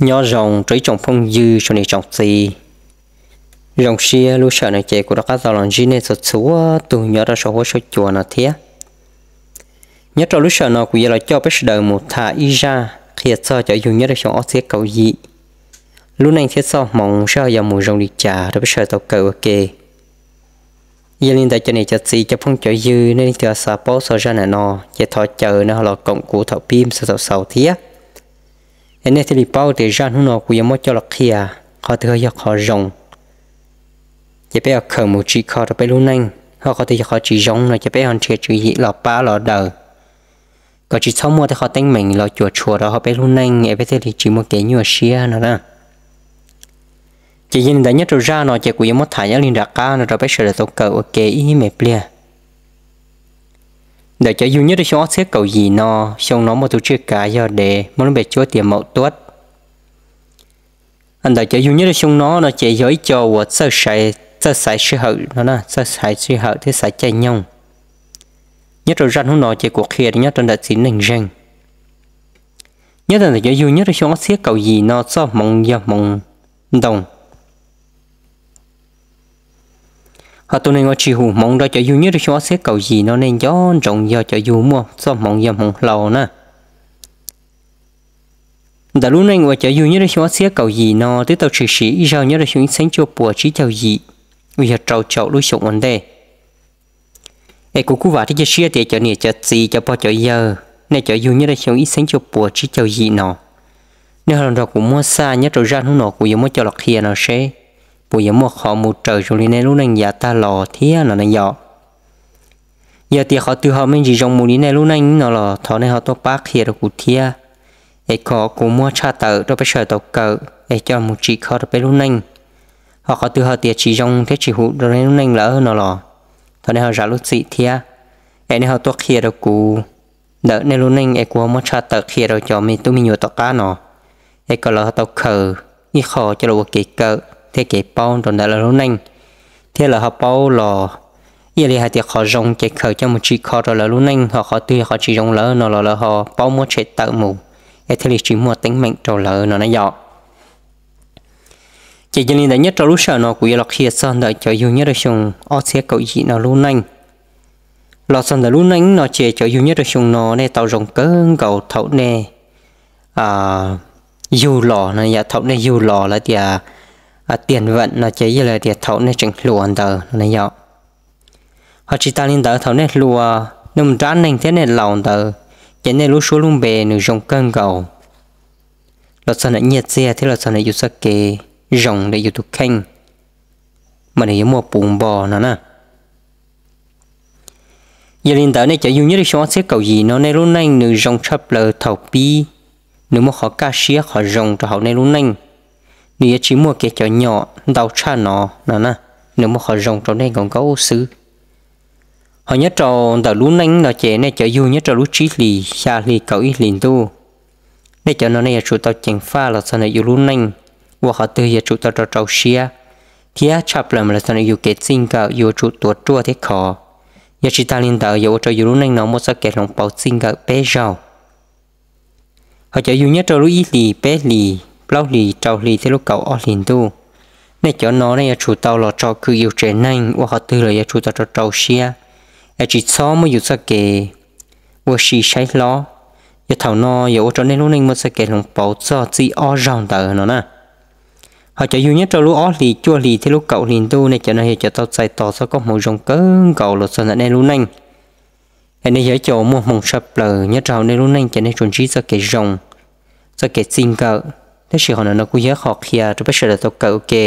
Nyob zoo rau ib tsoom phooj ywg tsoom niam tsoom txiv. Zoo siab lub sij hawm no ces kuv rov qab tau los ntsib nej txhua txhua tus nyob rau saum huab saum cua no thiab. Nyob rau lub sij hawm no kuv yuav los coj peb sawv daws mus tham ib zaj qhia txog cov yug nyob rau xyoo ob txhiab kaum yim lub neej thiab txoj hmoov saib ho yuav mus zoo li cas rau peb sawv daws tau kawm ua ke. Yog li ntawd cov niam cov txiv cov phooj cov ywg nej leej twg xav paub txog zaj ntawm no ces thov caw nej ho los koom kuv thaum pib mus txog thaum xaus thiab. Es nej thiaj li paub tias zaj hnub no kuv yuav muab coj los qhia qhov twg ho yog qhov zoo, ces peb ho khaws mus tsim kho rau peb lub neej, ho qhov twg yog qhov tsis zoo no ces peb ho nrhiav tswv yim los pab los daws, kom tsis txhob muaj tej qhov teeb meem los cuam tshuam rau hauv peb lub neej es peb thiaj li tsis muaj kev nyuaj siab no na. Ces yog li ntawd nyob rau zaj no ces kuv yuav muab tham nyob li nram qab no rau peb sawv daws tau kawm ua ke ib me pliag. Ntawm cov yug nyob rau xyoo ob txhiab kaum yim no, xyoo no muaj tus tsiaj kav yog dev muaj lub npe cuab tias Maum Tuab. Ntawm cov yug nyob rau xyoo no no ces yog ib co uas txawj xaiv sij hawm no na, txawj xaiv sij hawm thiab xaiv caij nyoog. Nyob rau zaj hnub no ces kuv qhia nyob rau ntawm txiv neej zeeg. Nyob rau ntawm cov yug nyob rau xyoo ob txhiab kaum yim no txoj hmoov yog hmoov ntoo. Ho tus neeg uas tsim hum hmoov rau cov yug nyob rau xyoo ob txhiab kaum yim no nej nco ntsoov yog cov yug muaj txoj hmoov yog hmoov hlau na. Ntawm lub neej uas cov yug nyob rau xyoo ob txhiab kaum yim no twb tau tshwm sim ib zaug nyob rau xyoo ib txhiab cuaj puas tsib caug yim, uas yog rau caum lub xyoo ua ntej. Es kuv kuj vam thiab cia siab tias cov niam cov txiv cov pog cov yawg nej cov yug nyob rau xyoo ib txhiab cuaj puas tsib caug yim no, nej ho los nrog kuv muab xaj nyob rau zaj hnub no kuv yuav muab coj los qhia no seb puas yuav muaj qhov mus raws zoo li nej lub neej yav tag los thiab no na yom. Yog tias qhov twg ho me ntsis zoo mus li nej lub neej no los thov nej ho tuaj pab qhia rau kuv thiab, es kom kuv muab tshaj tawm rau peb sawv daws tau kawm es coj mus tsim kho rau peb lub neej. Ho qhov twg ho tias tsis zoo thiab tsis hum rau nej lub neej lawm no los thov nej ho zam lub txim thiab, es nej ho tuaj qhia rau kuv ntawm nej lub neej es kuv ho muab tshaj tawm qhia rau cov me tub me nyuam tom qab no, es kom lawv ho tau khaws ib qho coj los ua kev kawm thiab kev paub rau ntawm lawv lub neej, thiab lawv ho paub los ib yam li hais tias qhov zoo ces khaws coj mus tsim kho rau lawv lub neej, ho qhov twg yog qhov tsis zoo lawm no los lawv ho paub muab tshem tawm mus, es thiaj li tsis muaj teeb meem rau lawv no na yom. Ces yog li ntawd nyob rau lub sij hawm no kuv yuav los qhia txog ntawm cov yug nyob rau xyoo ob txhiab kaum yim no lub neej. Los txog ntawm lub neej no ces cov yug nyob rau xyoo no nej tau zoo kawg nkaus thaum nej yug los no yom, thaum nej yug los lawv tias tiag vam no ces yog li tias thaum nej tseem hluas ntawd no na yom. Ho tsis tas li ntawd thaum nej hluas, nej mus nrab neeg thiab nej laus ntawd, ces nej lub suab lub npe nws zoo kawg nkaus los txog ntawm nyiaj txiag thiab los txog ntawm yus txoj kev zoo ntawm yus tus kheej, mas nws yuav muaj puv npo no na. Yog li ntawd nej cov yug nyob rau xyoo ob txhiab kaum yim no nej lub neej nws zoo tshaj plaws thaum pib, nws muaj qhov kaj siab qhov zoo rau hauv nej lub neej, nws yuav tsis muaj kev cov nyom ntau tshaj no no na, nws muaj qhov zoo rau nej nkaus nkaus xwb. Ho nyob rau ntawm lub neej no ces nej cov yug nyob rau lub tsib hlis, xya hlis, kaum ib hlis ntuj, nej cov no nej yuav tsum tau ceev faj los txog ntawm yus lub neej, ua qhov twg yuav tsum tau rau rau siab, thiab tshaj plaws mas los txog ntawm yus kev txij nkawm yuav tsum tuav ruaj thiab khov. Yog tsis tas li ntawd yuav ua rau yus lub neej no muaj txoj kev hloov pauv txij nkawm peb zaug. Ho cov yug nyob rau lub ib hlis, peb hlis, plaub hlis, rau hlis thiab lub kaum ob hlis ntuj, nej cov no nej yuav tsum tau los tsom kwm yus tsev neeg, ua qhov twg los yuav tsum tau rau rau siab, es tsis txhob muab yus txoj kev ua si saib hlob. Yog thaum no yuav ua rau nej lub neej muaj txoj kev hloov pauv txog txij ob zaug ntawd no na. Ho cov yug nyob rau lub ob hlis, cuaj hlis thiab lub kaum hlis ntuj, nej cov no yog cov tau txais tos txoj koob hmoov zoo kawg nkaus los txog ntawm nej lub neej. Es nej yog ib co muaj hmoo tshaj plaws nyob rau hauv nej lub neej ces nej tsuas ntsib txoj kev zoo, txoj kev txij nkawm. Tab sis qhov no no kuj yog ib qho qhia rau peb sawv daws tau kawm ua ke.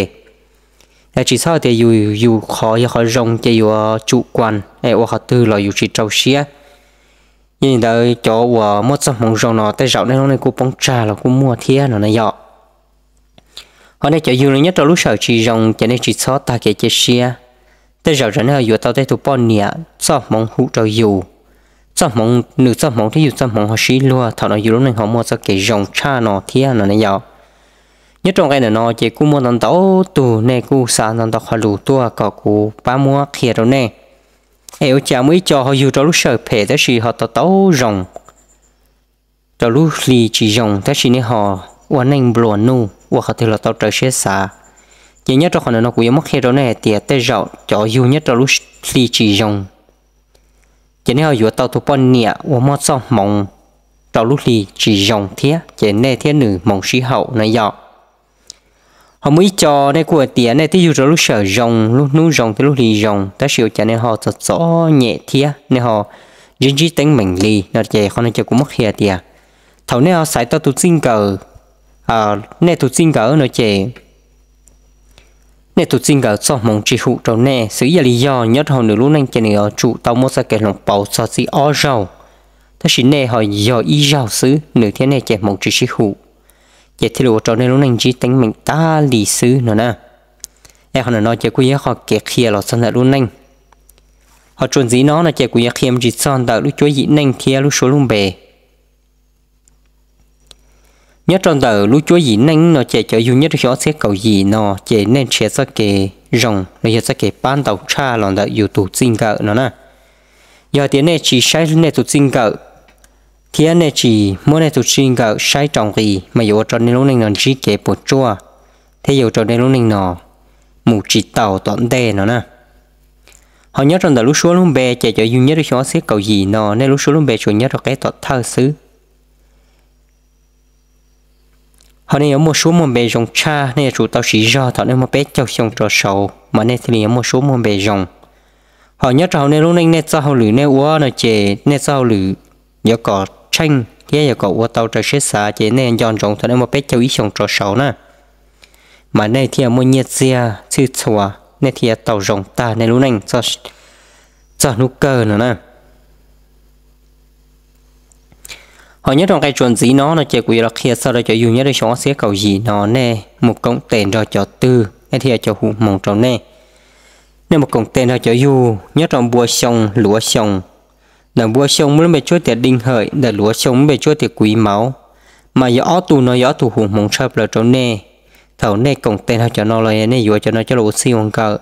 Es tsis txhob tias yus, yus qhov yog qhov zoo ces yuav tsum kuas es ua qhov twg los yus tsis rau siab. Yog li ntawd cov uas muaj txoj hmoov zoo no tej zaum nej lub neej kuj poob tsag los kuj muaj thiab no na yom. Ho nej cov yug los nyob rau lub sij hawm tsis zoo ces nej tsis txhob tag kev cia siab. Tej zaum tsam nej ho yuav tau tej tus poj niam txoj hmoov hum rau yus, txoj hmoov, nws txoj hmoov thiab yus txoj hmoov ho sib luag, thaum no yus lub neej ho muaj txoj kev zoo tshaj no thiab no na yom. Nyob rau nqe ntawm no ces kuj muaj ntau ntau tug nej kuj xa ntau ntau qhov lus tuaj kom kuv pab muab qhia rau nej. Es ua cas muaj ib co ho yug rau lub sij hawm phem tab sis ho tau tau zoo, rau lub hli tsis zoo tab sis nej ho ua neej nplua nuj ua qhov twg los tau raws siab xav. Ces nyob rau qhov ntawm no kuv yuav muab qhia rau nej hais tias tej zaum cov yug nyob rau lub hli tsis zoo, ces nej ho yuav tau tus poj niam uas muaj txoj hmoov rau lub hli tsis zoo thiab, ces nej thiab nws hmoov sib haum no yom. Ho muaj ib co nej kuj hais tias nej twb yug rau lub sij hawm zoo, lub hnub zoo thiab lub hli zoo, tab sis ua cas nej ho txom txom nyem thiab nej ho ntsib ntsib teeb meem li no. Ces qhov no ces kuv muab qhia tias thaum nej ho xaiv tau tus txij nkawm, nej tus txij nkawm no ces nej tus txij nkawm txoj hmoov tsis hum rau nej. Xws ib yam li yog nyob rau hauv nws lub neej ces nws yuav tsum tau muaj txoj kev hloov pauv txog txij ob zaug, tab sis nej ho yog ib zaug xwb, nws thiab nej ces hmoov tsis sib hum, ces thiaj li ua rau nej lub neej ntsib teeb meem tag li xwb no na. Es qhov ntawm no ces kuj yog qhov kev qhia los txog ntawm lub neej. Ho txuas ntxiv no no ces kuv yuav qhia me ntsis txog ntawm lub cuab yim neej thiab lub suab lub npe. Nyob rau ntawm lub cuab yim neej no ces cov yug nyob rau xyoo ob txhiab kaum yim no ces nej nrhiav txoj kev zoo los yog txoj kev pab ntau tshaj los ntawm yus tus txij nkawm no na. Yog hais tias nej tsis saib nej tus txij nkawm thiab nej tsis muab nej tus txij nkawm saib rau nqi mas yuav ua rau nej lub neej no ntsib kev puas tsuaj thiab yuav ua rau nej lub neej no mus tsis tau tom ntej no na. Ho nyob rau ntawm lub suab lub npe ces cov yug nyob rau xyoo ob txhiab kaum yim no nej lub suab lub npe tsuas nyob rau qeb tom thawj xwb. Ho nej yuav muaj suab muaj npe zoo tshaj, nej yuav tsum tau siv zog thaum nej muaj peb caug xyoo rov saud mas nej thiaj li yuav muaj suab muaj npe zoo. Ho nyob rau hauv nej lub neej nej txoj hauj lwm nej ua no ces nej txoj hauj lwm yuav kom tsheej thiab yuav kom ua tau raws siab xav ces nej nco ntsoov thaum nej muaj peb caug ib xyoo rov saud na, mas nej thiaj muaj nyiaj txiag txhij txhua, nej thiaj tau zoo tag nej lub neej txog hnub kawg no na. Ho nyob rau nqe txuas ntxiv no no ces kuv yuav los qhia txog rau cov yug nyob rau xyoo ob txhiab kaum yim no nej mus koom tes nrog cov twg nej thiaj cov hu hmoov rau nej. Nej mus koom tes nrog cov yug nyob rau npua xyoo luav xyoo. Ntawm npua xyoo muaj lub npe tsuab tias Dee Hawm, ntawm luav xyoo muaj lub npe tsuab tias Kuiv Mauv. Mas yog ob tug no yog ob tug hu hmoov tshaj plaws rau nej. Thaum nej koom tes nrog cov no los nej yuav cov no coj los ua txij ua nkawm,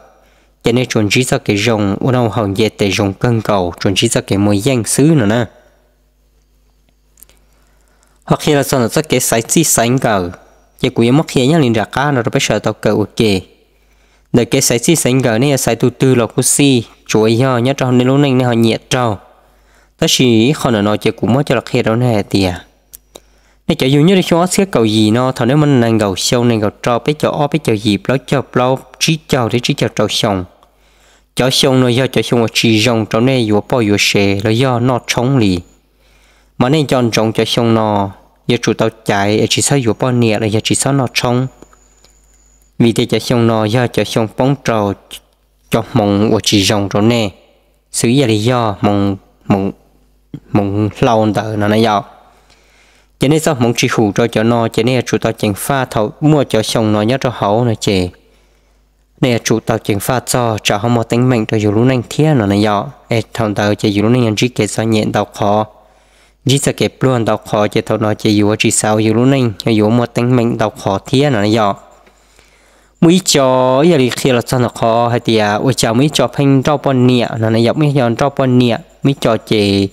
ces nej tsuas ntsib txoj kev zoo ua noj haus nce tes zoo kawg nkaus, tsuas ntsib txoj kev muaj yeej xwb no na. Ho qhia los txog ntawm txoj kev xaiv txij xaiv nkawm, ces kuv yuav muab qhia nyob li nram qab no rau peb sawv daws tau kawm ua ke. Ntawm kev xaiv txij xaiv nkawm nej yuav xaiv tus twg los kuj xij, tsuav yog nyob rau nej lub neej nej ho nyiam raug. Tab sis ib qho ntawm no ces kuv muab coj los qhia rau nej hais tias nej cov yug nyob rau xyoo ob txhiab kaum yim no thaum nej muaj nees nkaum xyoo, nees nkaum rau, peb caug ob, peb caug yim, plaub caug plaub, tsib caug thiab tsib caug rau xyoo, cov xyoo no yog cov xyoo uas tsis zoo rau nej yuav poj yuav sev los yog noj tshoob li. Mas nej nco ntsoov cov xyoo no yuav tsum tau caiv es tsis txhob yuav poj niam los yog tsis txhob noj tshoob, vim tias cov xyoo no yog cov xyoo poob rau cov hmoov uas tsis zoo rau nej, xws ib yam li yog hmoov hlau ntawd no na yom. Ces nej txoj hmoov tsis hum rau cov no ces nej yuav tsum tau ceev faj thaum muaj cov xyoo no nyob rau hauv no ces nej yuav tsum tau ceev faj txog tsam ho muaj teeb meem rau yus lub neej thiab no na yom. Es thaum ntawd ces yus lub neej yuav ntsib kev txom nyem ntau qhov, ntsib txoj kev pluag ntau qhov, ces thaum no ces yus yuav tsis xav ua yus lub neej, yog yuav muaj teeb meem ntau qhov thiab no na yom. Muaj ib co ib yam li qhia los txog ntawm qhov hais tias ua cas muaj ib co pheej nrauj poj niam no na yom, muaj ib co nrauj poj niam, muaj ib co ces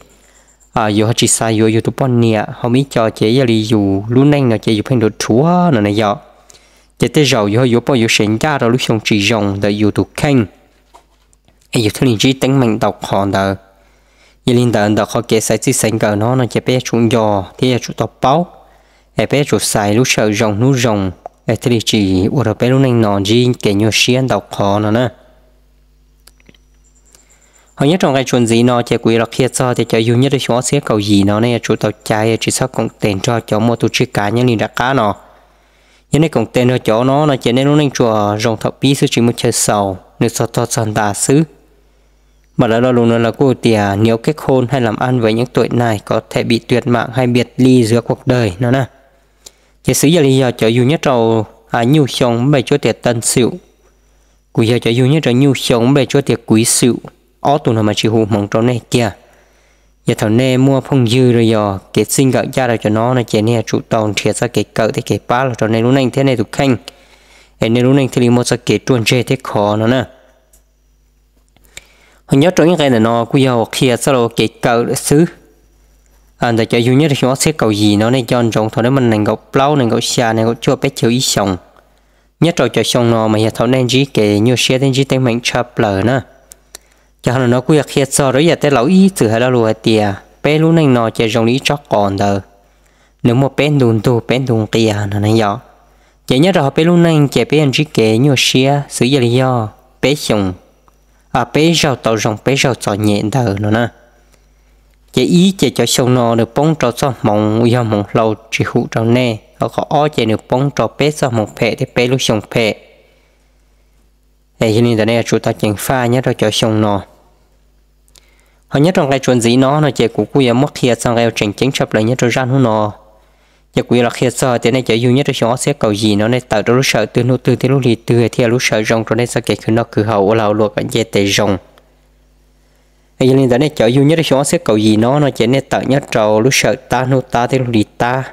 yus ho tsis xav yuav yus tus poj niam, ho muaj ib co ces ib yam li yus lub neej no ces yus pheej dhuav dhuav no na yom. Ces tej zaum yus ho yuav poj yuav sev ncaj rau lub xyoo tsis zoo ntawm yus tus kheej, es yus thiaj li ntsib teeb meem ntau qhov ntawd. Yog li ntawd ntawm qhov kev xaiv txij xaiv nkawm no no ces peb yuav tsum nco thiab yuav tsum tau paub, es peb yuav tsum xaiv lub sij hawm zoo hnub zoo, es thiaj li tsis ua rau peb lub neej no ntsib kev nyuaj siab ntau qhov no na. Ho nyob rau nqe txuas ntxiv no ces kuv yuav los qhia txog tias cov yug nyob rau xyoo ob txhiab kaum yim no nej yuav tsum tau caiv tsis txhob koom tes nrog cov muaj tus tswj kav nyob li nram qab no. Yog nej koom tes nrog cov no no ces nej lub neej tsuas zoo thaum pib xwb tsis muaj chaw xaus, nws txog tog txog ntas xwb. Mas lawv lo lus no lawv kuj tias nếu kết hôn hãy làm ăn với những tuổi này có thể bị tuyệt mạng hay biệt ly giữa cuộc đời no na. Ces xws ib yam li yog cov yug nyob rau nyuj xyoo muaj npe tsuab tias Tân Sửu, kuj yog cov yug nyob rau nyuj xyoo muaj npe tsuab tias Quý Sửu, ob tug no mas tsis hu hmoov rau nej kiag. Yog thaum nej muaj phooj ywg los yog kev txij nkawm ncaj rau cov no no ces nej yuav tsum tau nrhiav txoj kev kawm thiab kev pab los rau nej lub neej thiab nej tus kheej, es nej lub neej thiaj li muaj txoj kev ruaj ntseg thiab khov no na. Ho nyob rau ib nqe ntawm no kuj yog qhia txoj lus kev kawm lawm xwb. ntawm cov yug nyob rau xyoo ob txhiab kaum yim no nej nco ntsoov thaum nej muaj nees nkaum plaub, nees nkaum xya, nees nkaum cuaj, peb caug ib xyoos. Nyob rau cov xyoo no mas yog thaum nej ntsib kev nyuaj siab thiab ntsib teeb meem tshaj plaws na. Ces qhov no kuj yog qhia txog rau ib yam tej laus ib txwm hais lo lus hais tias peb lub neej no ces zoo li ib tsob qos ntawd, nws muaj peb ntu ntug peb ntu nqia no na yom. Ces nyob rau hauv peb lub neej ces peb yuav ntsib kev nyuaj siab xws ib yam li yog peb xyoos, peb zaug tau zoo peb zaug txom nyem ntawd no na. Ces ib ces cov xyoo no nws poob rau txoj hmoov uas yog hmoov hlau tsis hum rau nej, ho qhov ob ces nws poob rau peb txoj hmoov phem thiab peb lub xyoo phem. Es yog li ntawd nej yuav tsum tau ceev faj nyob rau cov xyoo no. Ho nyob rau nqe txuas ntxiv no no ces kuv kuj yuav muab qhia txog nqe uas tseem ceeb tshaj plaws nyob rau zaj hnub no. Ces kuv yuav los qhia txog tias nej cov yug nyob rau xyoo ob txhiab kaum yim no nej tawm rau lub sij hawm twg hnub twg thiab lub hli twg thiaj lub sij hawm zoo rau nej txoj kev khwv noj khwv haus ua lag ua luam kom nce tes zoo. Yog li ntawd nej cov yug nyob rau xyoo ob txhiab kaum yim no no ces nej tawm nyob rau lub sij hawm tab hnub tab thiab lub hli tab,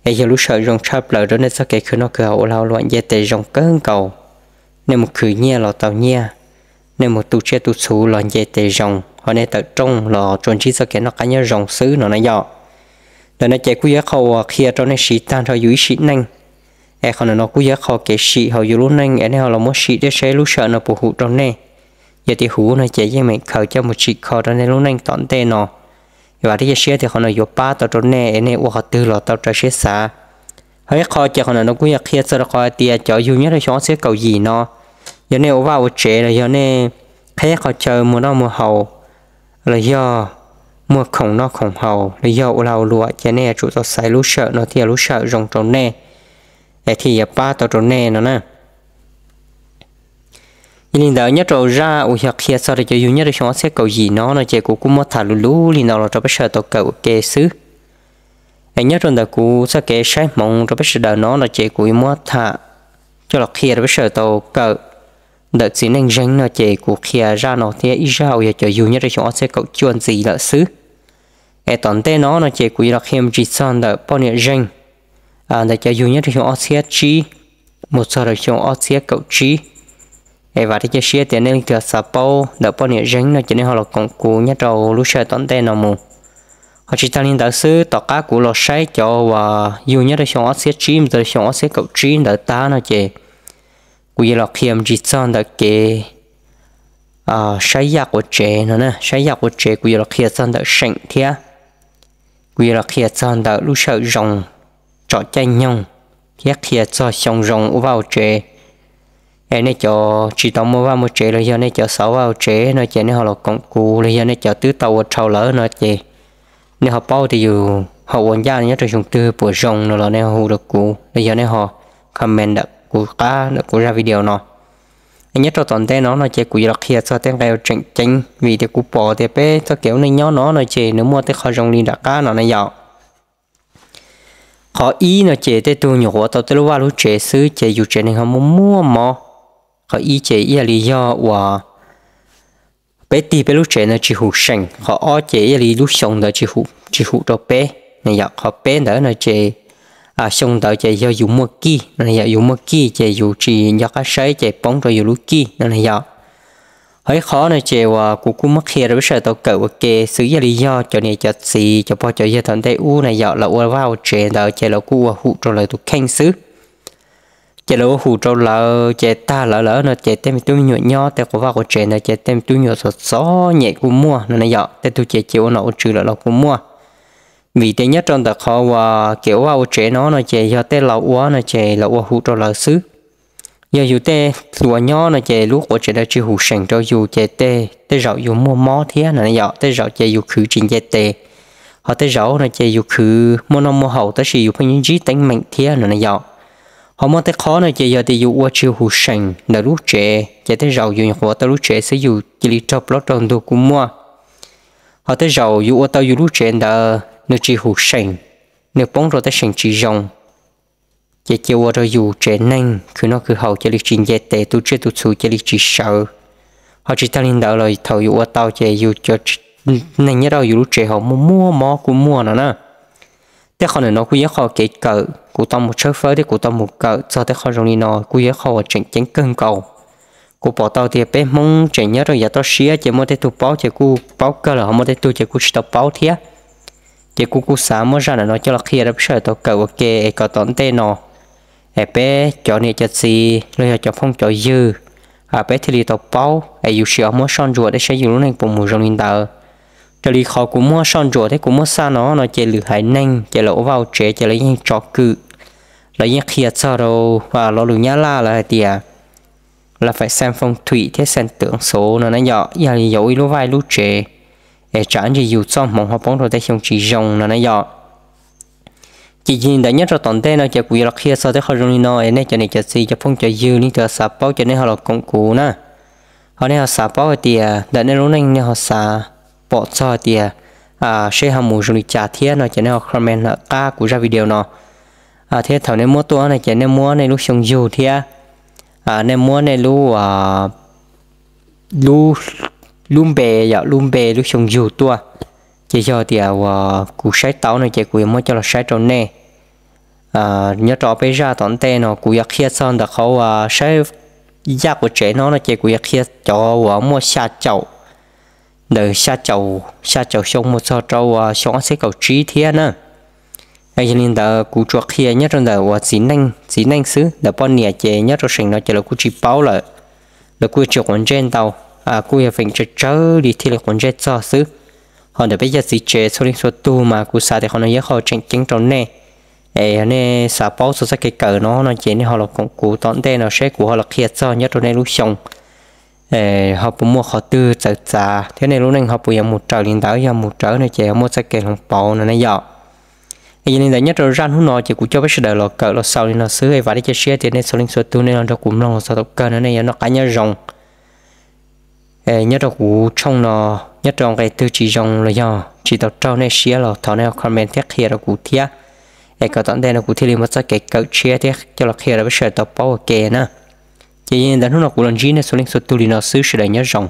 es yog lub sij hawm zoo tshaj plaws rau nej txoj kev khwv noj khwv haus ua lag ua luam nce tes zoo kawg nkaus. Nej mus khwv nyiaj los tau nyiaj, nej mus tu tsiaj tu txhu los nce tes zoo, ho nej tawm rooj los tsuas ntsib txoj kev noj qab nyob zoo xwb no na yom. Ntawm no ces kuj yog ib qho uas qhia rau nej siv tag nrho yus ib sim neej. Es qhov no kuj yog ib qho kev sim hauv yus lub neej es nej ho los muab sim thiab saib lub sij hawm no puas hum rau nej. Yog tias hum no ces yeej meem khaws coj mus tsim kho rau nej lub neej tom ntej no. Vam thiab cia siab tias qhov no yuav pab tau rau nej es nej ua qhov twg los tau raws siab xav. Ho ib qho ces qhov no kuj yog qhia txog rau qhov hais tias cov yug nyob rau xyoo ob txhiab kaum yim no, yog nej ua vaj ua tsev los yog nej qheb qhov chaw muag noj muag haus, los yog muag khoom noj khoom haus los yog ua lag ua luam ces nej yuav tsum tau xaiv lub sij hawm no thiaj lub sij hawm zoo rau nej, es thiaj yuav pab tau rau nej no na. Yog li ntawd nyob rau zaj uas yog qhia txog rau cov yug nyob rau xyoo ob txhiab kaum yim no no ces kuv kuj muab tham luv luv li no los rau peb sawv daws tau kawm ua ke xwb. Es nyob rau ntawm kuv txoj kev saib hmoov rau peb sawv daws no no ces kuv yuav muab tham coj los qhia rau peb sawv daws tau kawm ntawm txiv neej zeeg no ces kuv qhia zaj no thiab ib zaj uas yog cov yug nyob rau xyoo ob txhiab kaum cuaj ntxiv lawm xwb. Es tom ntej no no ces kuv yuav los qhia me ntsis txog ntawm poj niam zeeg, ntawm cov yug nyob rau xyoo ob txhiab tsib mus txog rau xyoo ob txhiab kaum tsib. Es vam thiab cia siab tias nej leej twg xav paub ntawm poj niam zeeg no ces nej ho los koom kuv nyob rau lub sij hawm tom ntej no mus. Ho tsis tag li ntawd xwb, tom qab kuv los saib cov uas yug nyob rau xyoo ob txhiab tsib mus txog rau xyoo ob txhiab kaum tsib ntawd tag no ces kuv yuav los qhia me ntsis txog ntawm kev saib yaj quav tsev no na. Saib yaj quav tsev kuv yuav los qhia txog ntawm seem thiab kuv yuav los qhia txog ntawm lub sij hawm zoo tsom caij nyoog thiab qhia txog xyoo zoo ua vaj ua tsev. Es nej cov tsis tau muaj vaj muaj tsev los yog nej cov xav ua vaj ua tsev no ces nej ho los koom kuv, los yog nej cov twb tau ua dhau lawm no ces nej ho paub tias yus ho ua ncaj nyob rau xyoo twg puas zoo no los nej ho hu rau kuv, los yog nej ho comment ntawm kuv qab ntawm kuv zaj video no. Es nyob rau tom ntej no no ces kuv yuav los qhia txog tej nqe uas tseem ceeb vim tias kuv pom tias peb txoj kev ua neej nyob no no ces nws muaj tej qho zoo li nram qab no na yom. Qhov ib no ces tej tug nyuam qhuav tau tej lub vaj lub tsev xwb ces yus tsev neeg ho muaj muaj mob. Qhov ib ces ib yam li yog uas peb tig peb lub tsev ntawd tsis hum seem, qhov ob ces ib yam li lub xyoo ntawd tsis hum rau peb na yom. Qhov peb ntawd no ces xyoo ntawd ces yog yus muaj kij no na yom, yus muaj kij ces yus tsis nco qab saib ces poob rau yus lub kij no na yom. Ho ib qhov no ces uas kuv kuj muab qhia rau peb sawv daws tau kawm ua ke xwb, ib yam li yog cov niam cov txiv cov pog cov yawg thaum ntej ub na yom, lawv ua vaj ua tsev ntawd ces lawv kuj ua hum rau lawv tus kheej xwb. Ces lawv ua hum rau lawv ces tag lawv lawm no ces tej me tub me nyuam nyob tej quav vaj quav tsev ntawd ces tej me tub me nyuam txom txom nyem kuj muaj no na yom, tej tug ces cia ua nom ua tswv lawm los kuj muaj. Vim tias nyob rau ntawm qhov uas kev ua vaj ua tsev no no ces yog tej laus ua no ces lawv ua hum rau lawv xwb. Yog yus tej hluas nyob no ces lub quav tsev ntawd tsis hum seem rau yus ces tej tej zaum yus muaj mob thiab no na yom, tej zaum ces yus khwv tsis nce tes, ho tej zaum no ces yus khwv muaj noj muaj haus tab sis yus pheej ntsib teeb meem thiab no na yom. Ho muaj tej qhov no ces yog tias yus ua tsis hum seem ntawm lub tsev ces tej zaum yus nyuam qhuav tau lub tsev xwb yus cia li raug plaub raug ntug kuj muaj. Ho tej zaum yus ua tau yus lub tsev ntawd nws tsis hum seem, nws poob rau tej seem tsis zoo, ces cia ua rau yus tsev neeg khwv noj khwv haus cia li tsis nce tes, tu tsiaj tu txhu cia li tsis sawv. Ho tsis tag li ntawd los thaum yus ua tau ces yus cov neeg nyob rau yus lub tsev ho muaj muaj mob kuj muaj no na. Tej qhov ntawm no kuj yog qhov kev kawm kuv tau mus tshawb fawb thiab kuv tau mus kawm txog tej qhov zoo li no kuj yog qhov uas tseem ceeb kawg nkaus. Kuv pom tau tias peb Hmoob tseem nyob rau yav toj siab ces muaj tej tug paub ces kuj paub kawg lawm, ho muaj tej tug ces kuj tsis tau paub thiab. Ces kuv kuj xav muab zaj ntawm no coj los qhia rau peb sawv daws tau kawm ua ke es kom tom ntej no es peb cov niam cov txiv los yog cov phooj cov ywg, peb thiaj li tau paub es yus sim ho muab soj ntsuam thiab saib yus lub neej puas mus zoo li ntawd. Raws li qhov kuv muab soj ntsuam thiab kuv muab xaj no no ces lwm haiv neeg ces lawv ua vaj ua tsev ces lawv yeej tsom kwm, lawv yeej qhia txog rau lo lus Nyab Laj lawv hais tias là phải xem phong thủy thiab xem tướng số no na yom, yog li yus ib lub vaj lub tsev es tsam ntsis yus txoj hmoov ho poob rau tej xyoo tsis zoo no na yom. Ces yog li ntawd nyob rau tom ntej no ces kuv yuav los qhia txog tej qhov zoo li no es nej cov niam cov txiv cov phooj cov ywg leej twg xav paub ces nej ho los koom kuv na. Ho nej ho xav paub hais tias ntawm nej lub neej nej ho xav pom txog hais tias seb ho mus zoo li cas thiab no ces nej ho comment ntawm qab kuv zaj video no. Thiab thaum nej muab tuaj no ces nej muab nej lub xyoo yug thiab nej muab nej lub lub npe, yog lub npe lub xyoo yug tuaj. Ces yog tias uas kuv saib tau no ces kuv yuav muab coj los saib rau nej. Nyob rau peb zaj tom ntej no kuv yuav qhia txog ntawm qhov uas saib yaj quav tsev no no ces kuv yuav qhia cov uas muaj xya caum, ntawm xya caum xyoo mus txog rau uas xyoo ob txhiab kaum tsib thiab na. Yog li ntawd kuv tsuas qhia nyob rau ntawm uas txiv neej txiv neej xwb, ntawm poj niam ces nyob rau seem no ces lawv kuj tsis paub lawm, lawv kuj tsis quav ntsej ntau, kuj yog feem tsawg tsawg li thiaj li quav ntsej txog xwb. Ho ntawm peb cov txiv tsev txhua leej txhua tug mas kuv xav tias qhov no yog qhov tseem ceeb rau nej. Es yog nej xav paub txog txoj kev kawm no no ces nej ho los koom kuv tom ntej no seb kuv ho los qhia txog nyob rau nej lub xyoo ho puas muaj qhov twg txawv txav thiab nej lub neej ho puas yuav mus raws li ntawd, yog mus raws no ces muaj txoj kev hloov pauv no na yom. Yog li ntawd nyob rau zaj hnub no ces kuv coj peb sawv daws los kawm los xaus li no xwb es vam thiab cia siab tias nej txhua leej txhua tug nej los nrog kuv mloog los txog thaum kawg no nej yuav noj qab nyob zoo. Nyob rau kuv tshooj no, nyob rau nqe twg tsis zoo los yog tsis tau raug nej siab los thov nej ho comment thiab qhia rau kuv thiab, es kom tom ntej no kuv thiaj li muaj txoj kev kawm tshiab thiab coj los qhia rau peb sawv daws tau paub ua ke na. Ces yog li ntawd hnub no kuv los ntsib nej txhua leej txhua tug li no xwb, sawv daws nyob zoo.